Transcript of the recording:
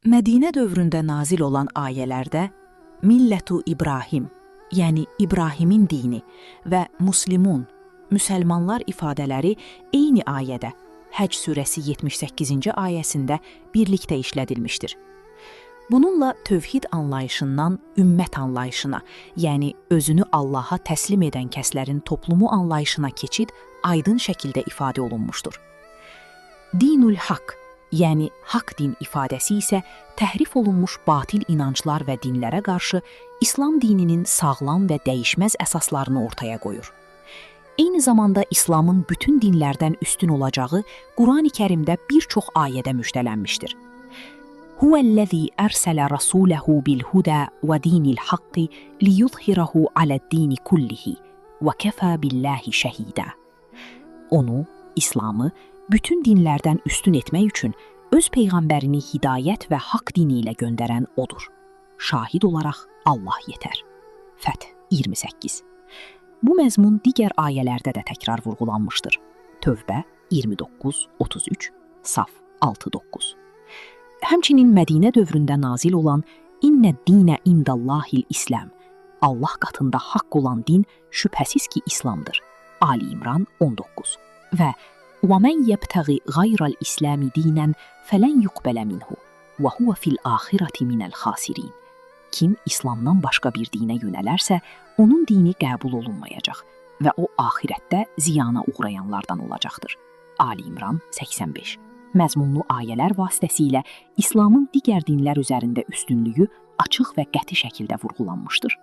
Mədinə dövründə nazil olan ayələrdə Millətu İbrahim, yəni İbrahimin dini və Muslimun, müsəlmanlar ifadələri eyni ayədə Həcc surəsi 78-ci ayəsində birlikdə işlədilmişdir. Bununla tövhid anlayışından ümmət anlayışına, yəni özünü Allaha təslim edən kəslərin toplumu anlayışına keçid aydın şəkildə ifadə olunmuşdur. Dinül Haqq, yəni haqq din ifadəsi isə təhrif olunmuş batil inanclar və dinlərə qarşı İslam dininin sağlam və dəyişməz əsaslarını ortaya qoyur. Eyni zamanda İslamın bütün dinlərdən üstün olacağı Qurani-Kərimdə bir çox ayədə müjdələnmişdir. Huvəl-ləzî ərsələ rasûləhu bil-hudə və dinil-haqqi liyuzhirahu aləd-dini kullihi və kəfə billahi şəhidə. Onu, İslamı bütün dinlərdən üstün etmək üçün öz peyğəmbərini hidayət və haqq dini ilə göndərən odur. Şahid olaraq Allah yetər. Fəth 28. Bu məzmun digər ayələrdə də təkrar vurğulanmışdır. Tövbə 29, 33, Saf 6, 9. Həmçinin Mədinə dövründə nazil olan İnnəd-dinə indallahil İslam. Allah qatında haqq olan din şübhəsiz ki İslamdır. Ali İmran 19 və Və men yebtəği gayral İslami dinən fələn yuqbələ minhu və huve fil axirəti minəl xasirin. Kim İslamdan başqa bir dinə yönələrsə, onun dini qəbul olunmayacaq və o axirətdə ziyana uğrayanlardan olacaqdır. Ali İmran 85. Məzmunlu ayələr vasitəsilə İslamın digər dinlər üzərində üstünlüyü açıq və qəti şəkildə vurğulanmışdır.